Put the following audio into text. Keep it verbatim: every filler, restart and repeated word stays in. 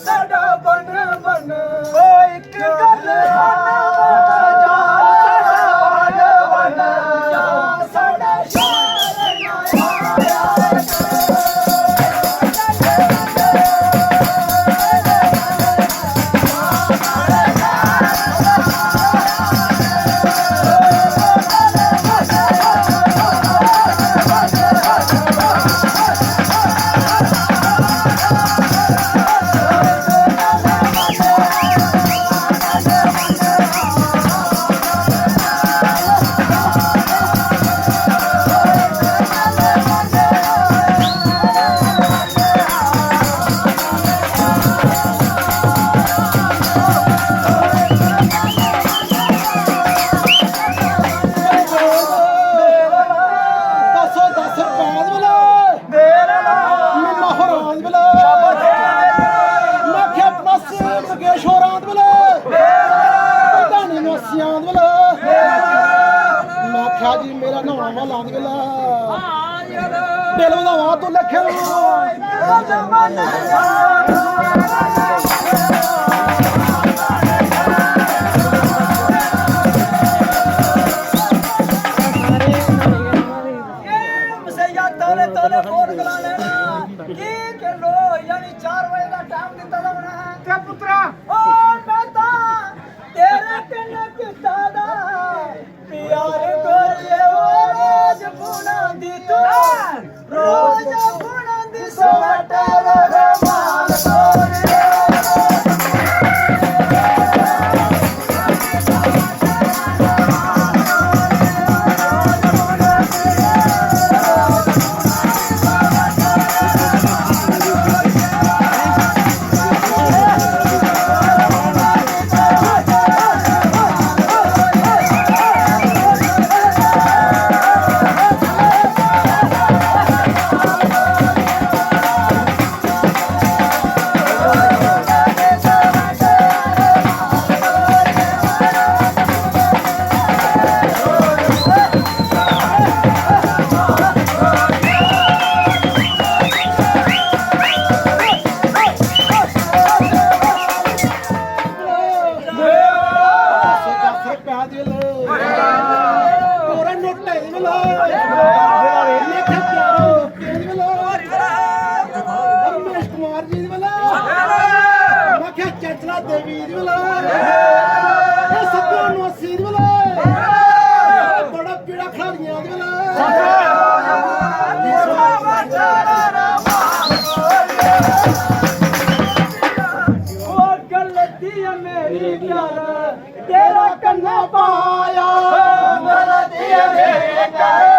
साडा बन बन। ओ इक गल बन बन जा, साडा बन बन जा, साडा शहर ना आया। दसो दस रुपए दे बेले। मेरा नाम महाराज बेले। मैं आखेआ अपना सिर मुकेश होरां दे बेले। प्रधानी नवासियां दे बेले। मैं आखेआ जी मेरा नाम आह्ला दे बेले। दिल बधावा तू लक्खें। एह् मसैया तौले तौले फोन करा लैना। की के लो, यानी चार बजे दा टाइम दित्ता दा होना है। ते पुत्तरा, ओ मैं तां तेरे कन्नै कीता दा प्यार गोरिये, ओ रोज बुना दी तू, रोज बुना दी स्वेटर, रुमाल गोरिये। रमेश कुमार जी दी बला, मैं क्या चंचला देवी दी बला, ये सत्या नवासी दी बला, बड़ा पीड़ा खड़ारियां दी बला। ओ गलती है मेरी प्यारा, तेरा कन्ना पाया। गलती है मेरी प्यारा,